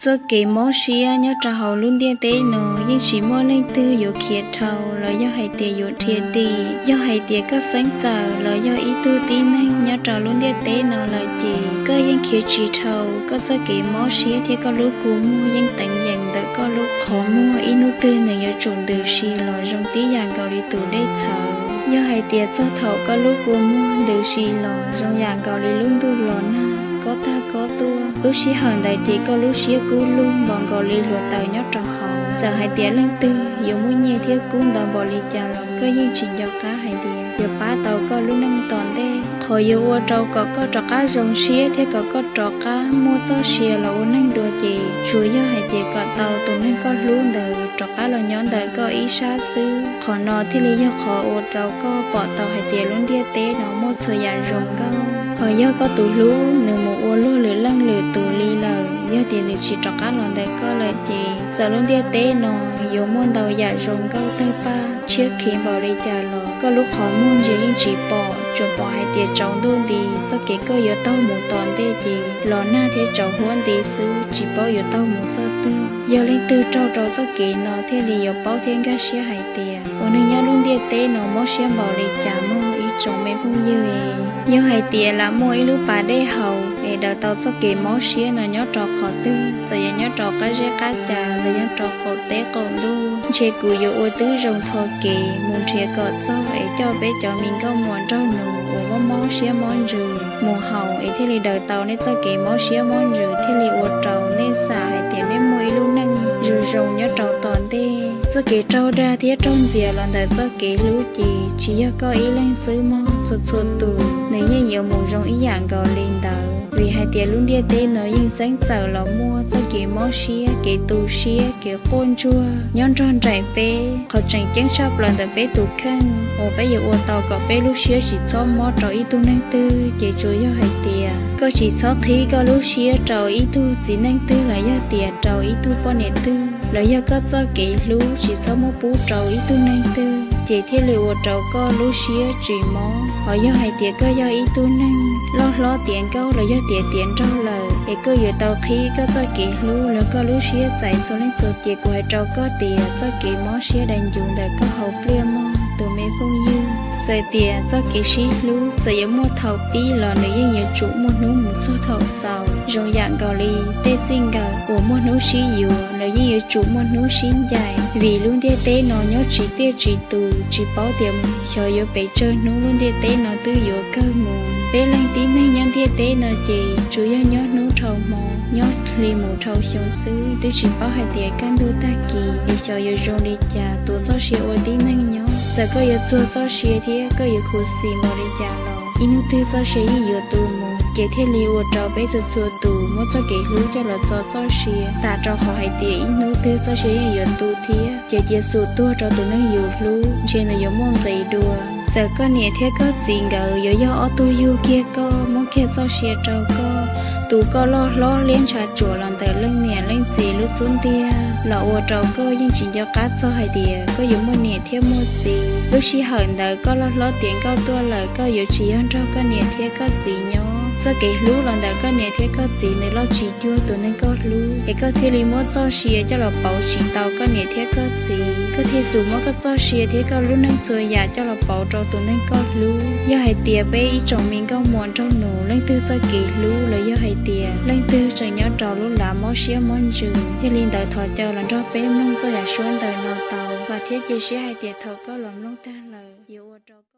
Txoj kev mob siab nyob rau hauv lub ntiaj teb no yeej tsis muaj leej twg yuav khiav dhau los yog hais tias yuav dhia dim. Yog hais tias koj xeeb txawm los yog ib tug tib neeg nyob rau lub ntiaj teb no lawm ces koj yeej khiav tsis dhau. Koj txoj kev mob siab thiab koj lub kua muag yeej teev yeem ntawm koj lub qhov muag, ib hnub twg nws yuav tsum ntws si los zoo tib yam nkaus li tus dej txhawv. Yog hais tias txog thaum koj lub kua muag ntws si los zoo yam nkaus li lub ntuj los nag, kob tag kob tuaj, lub sij hawm ntawd ces koj lub siab kub lug npaum nkaus li hluav taws nyob rau hauv. Txawm hais tias leej twg yuav muaj nyiaj thiab kub ntau npaum li cas los koj yeej tsis nco qab hais tias yuav pab tau koj lub neej tom ntej. Qhov yuav ua rau kom koj rov qab zoo siab thiab kom koj rov qab muaj txoj sia los ua neeg dua ces tsuas yog hais tias kom tau tus neeg koj hlub ntawd rov qab los nyob ntawm koj ib sab xwb. Qhov no thiaj li yog qhov ua rau koj pom tau hais tias lub ntiaj teb no muaj txhua yam zoo nkauj. Qhov yog koj tus hlub nws mus ua luag lwm leej lwm tus li lawm, yog tias nws tsis rov qab los ntawm koj lawm ces txawm lub ntiaj teb no yuav muaj ntau yam zoo nkauj tawg paj tshiab khiv npaum li cas los koj lub qhov muag ntsia yeej tsis pom, tsuas pom hais tias tsaus ntuj nti, txoj kev koj yuav taug mus tom ntej ces los nag thiab tsaus huab nti xwb, tsis paub yuav taug mus txoj twg. Yog leej twg raug rau txoj kev no thiaj li yuav paub thiab nkag siab hais tias ua neeg nyob lub ntiaj teb no mob siab npaum li cas mog ib tsoom me phooj ywg. Yog hais tias lam muaj ib lub pas dej haus es daws tau txoj kev mob siab no nyob rau qhov twg, txawm yog nyob rau qab zeb qab ca los nyob rau qaum teb qaum ntuj, ntshe kuv yuav ua tib zoo tho kev mus nrhiav kom txog es coj peb cov me nkauj muam nraug nus uas mob mob siab mob ntsws mus haus es thiaj li daws tau nej txoj kev mob siab mob ntsws, thiaj li ua rau nej xam hais tias nej muaj ib lub neej zoo zoo nyob rau tom ntej. Txoj kev raug dag thiab raug ntxias los ntawm txoj kev hlub ces tsis yog koj ib leeg xwb mog, txhua txhua tus nws yeej yuav mus zoo ib yam nkaus li ntawd. Vim hais tias lub ntiaj teb no yeej txeeb txawm los muaj txoj kev mob siab, kev tu siab, kev quaj ntsuag nyob nrog nraim peb. Qhov tseem ceeb tshaj plaws ntawm peb tus kheej uas peb yuav ua tau kom peb lub siab tsis txhob mob rau ib tug neeg twg ces tsuas yog hais tias koj tsis txhob qhib koj lub siab rau ib tug txiv neej twg los yog tias rau ib tug poj niam twg, los yog koj txoj kev hlub tsis txhob muab pub rau ib tug neeg twg ces thiaj li ua rau koj lub siab tsis mob. Hos yog hais tias koj yog ib tug neeg loj hlob tiav nkauj los yog tiav tiav nraug lawm es koj yuav tau qhib koj txoj kev hlub los koj lub siab txais txhua leej txhua tus ces kuv hais rau koj tias txoj kev mob siab dai ncuv ntawm koj hauv pliaj mog tus me phooj ywg. Txawm tias txoj kev sib hlub txawm yuav muaj thaum pib los nws yeej yuav tsum muaj hnub mus txog thaum xaus. Zoo yam nkaus li tej txij nkawm uas muaj hnub sib yuav los yeej yuav tsum muaj hnub sib ncaim, vim lub ntiaj teb no nyob tsis tiaj tsis tus, tsis paub tias xyov yuav pes tsawg hnub lub ntiaj teb no twb yuav kawg mus. Peb leej tib neeg nyob ntiaj teb no ces tsuas yog nyob hnub dhau hmo, nyob hli mus dhau xyoo xwb, twb tsis paub hais tias kaj ntug tag kis es xyov yuav zoo li cas tuav txoj sia ua tib neeg nyob. Txawm koj yuav txuag txoj sia thiab koj yuav khuv xim npaum li cas los ib hnub twg txoj sia yeej yuav tu mus, ces thiaj li ua rau peb txhua txhua tus muab txoj kev hlub coj los txo txoj sia, tam rau qhov hais tias ib hnub twg txoj sia yeej yuav tu thiab. Ces cia xub tuag rau tus neeg yus hlub, ntshe nws yuav muaj nqis dua. Txawm koj niam thiab koj txiv nkawd yuav yog ob tug yug kiag koj, muab kiag txoj sia rau koj, tu koj loj hlob liab ntshav tsuam los ntawm leej niam leej txiv lub xub ntiag, los ua rau koj yeej tsis nco qab txog hais tias koj yuav muaj niam thiab muaj txiv. Lub sij hawm ntawd koj loj hlob tiav nkauj tuaj lawm, koj yuav tsis yog nrog koj niam thiab koj txiv nyob. Txoj kev hlub los ntawm koj niam thiab koj txiv nws loj tsis cuag tus neeg koj hlub, es koj thiaj li muab txoj sia coj los pauv tsis tau koj niam thiab koj txiv. Koj thiaj xub muab koj txoj sia thiab koj lub neej txhua yam coj los pauv rau tus neeg koj hlub. Yog hais tias peb ib tsoom me nkauj muam nraug nus leej twg txoj kev hlub los yog hais tias leej twg tseem nyob rau lub lav mob siab mob ntsws, yog li ntawd thov caw los nrog peb mloog txoj yam suab ntawm no tau. Vam thiab cia siab hais tias thaum koj los mloog tag lawm yuav ua rau